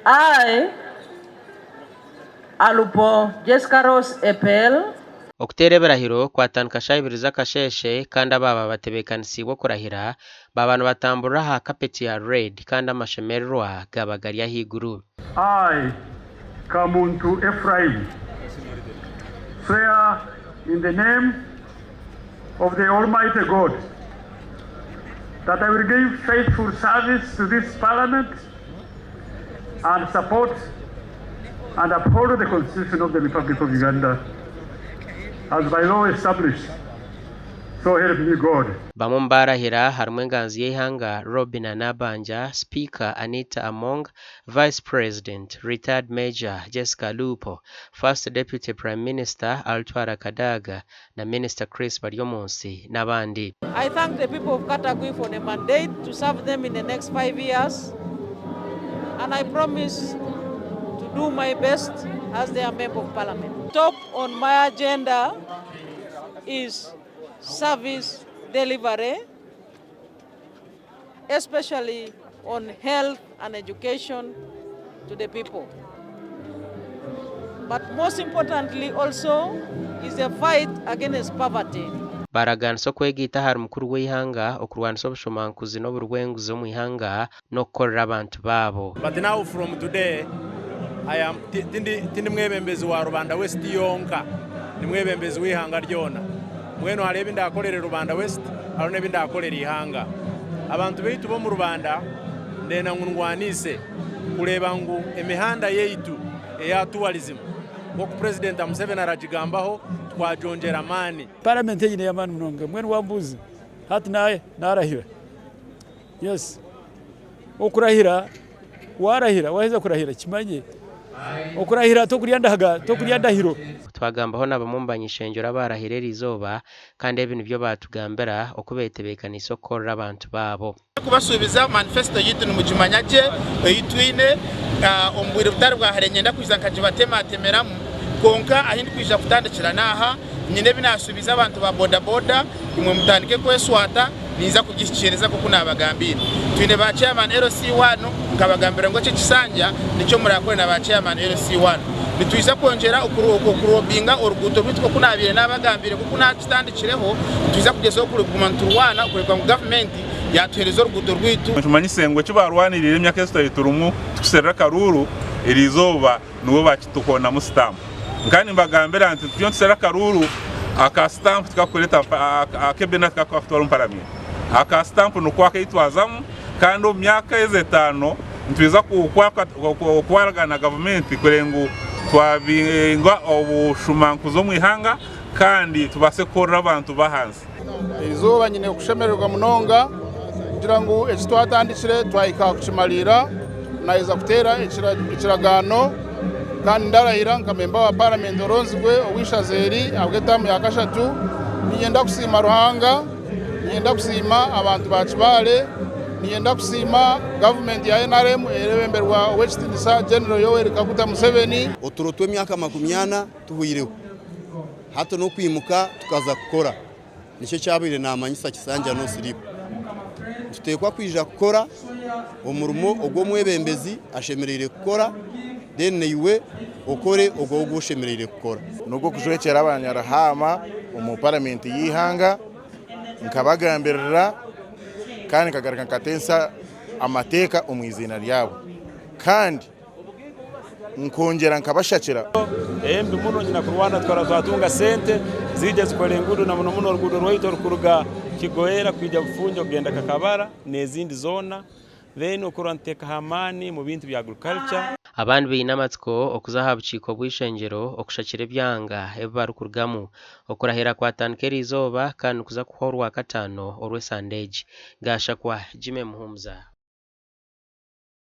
I, Alupo Jessica Rose Epel. Okuteera ebirahiro kwatandika shaaha ibiri z'akasheeshe kandi abaaba batebeekanisiibwe okurahira baaba nibatamburira aha kapeti ya red kandi amashemererwa gaaba gari ahaiguru. I, Kamuntu Ephraim, swear in the name of the Almighty God that I will give faithful service to this Parliament and support and uphold the Constitution of the Republic of Uganda as by law established. So help me God. Bamwe omu baarahira harimu enganzi y'eihanga Robinah Nabbanja, Sipiika Anita Among, Vice President, Retired Major Jessica Alupo, First Deputy Prime Minister Alitwala Kadaga na Minisita Chris Baryomunsi n'abandi. I thank the people of Katagwi for the mandate to serve them in the next 5 years and I promise to do my best as their member of parliament. Top on my agenda is service delivery, especially on health and education to the people. But most importantly also is the fight against poverty. Baaraganisa okwegaita ahari mukuru w'eihanga okurwanisa obushomankuzi n'oburi bw'enguzi omu ihanga n'okukorera abantu baabo. But now from today, I am tindi mwebembezi wa Rubanda West yonka, ni mwebembezi w'ihanga ryona. Mwenu hariho ebi ndakorera Rubanda West, hariho n'ebi ndakorera ihanga. Abantu baitu b'omu Rubanda ndenda ngu ndwanise kureeba ngu emihanda yaitu eya tourism, nk'oku President Museveni aragigambaho, twagyongyera amaani. Paramenti egi ney'amaani munonga. Mbwenu wambuuza hati narahira, yes, okurahira warahira waheza kurahira kimanye okurahira tokurya ndaga tokurya ndahiro. Twagambaho na bamwe omu banyishengyero abarahira eri izooba kandi ebi nibyo batugambira oku betebeekaniise okukorera abantu baabo. Kubasuubiza manifesto yitu nimugimanya gye ei twine omu bwire butari bwa hare niinyenda kwija nkagibatematemeramu kwonka ahu ndikwija kutandikira n'aha nyine ebi naasuubiza abantu ba boda boda imwe mutandike kweswata ninza kugihikiiriza nk'oku naabagambiire. Twine ba chairman LC1 nkabagambira ngu eki ekisanja nikyo murakore na ba chairman LC1. Nitwija kwongyera okurobinga oruguuto rwaitu nk'oku naabaire naabagambiire nk'oku naakitandikireho nitwija kugyezaho kuguma niturwana kureeba ngu gavumenti yaatuheereza oruguuto rwaitu. Nikimanyisa ngu eki baarwaniriire emyaka ezi twabire turimu tukuserera akaruuru, eri izooba nibo baakituhoonamu sitampu. Nkaba nimbagambira nti turiyo nituserera akaruuru, aka sitampu tikakureeta ak'ebendera tikakutwara omu paramenti. Aka sitampu niko aku ei twazamu kandi omu myaka ezi etaano nitwija kukwaragana na gavumenti kureba ngu twabinga obushumankuzi omu ihanga kandi tubaase kukorera abantu b'ahansi. Eizooba nyine kushemererwa munonga kugira ngu eki twatandikire twahika kukimarira. Naheza kuteera ekiragaano kandi ndarahira nka memba wa paramenti oronzirwe ow'eishaza eri ahabw'etaamu ya kashatu. Niinyenda kusiima Ruhanga, niinyenda kusiima abantu ba Kibaale, niinyenda kusiima gavumenti ya NRM erebemberwa ow'ekitiinisa General Yoweri Kaguta Museveni. Oturo tw'emyaka 40 tuhwireho, hati n'okwimuka tukaza kukora. Nikyo ekyabaire naamanyisa Kisanja no sleep. Nituteekwa kwija kukora omurimo ogu omwebembezi ashemereire kukora then naiwe okore ogwo ogu oshemereire kukora. N'ogw'okujwekyera abanyaruhaama omu paramenti y'eihanga nkabagambirira kandi nkagaruka nkateesa amateeka omu eiziina ryabo kandi nkongyera nkabashakira. Embi muno nyina kurwana tukara twatunga sente ziija zikora enguudo na muno muno oruguudo rwaitu orukuruga Kigoera kwija Bufunjo kugenda Kakabara n'ezindi zoona then okurora nituteekaho amaani mu bintu bya agriculture. Abandi baine amatsiko okuza aha bukiiko bw'eishengyero okushakira ebyanga ebi barikurugamu. Okurahira kwatandika eriizooba kandi nikuza kuhwa orwakataano orw'esande egi. Gashakwa Jimmy Muhumuza.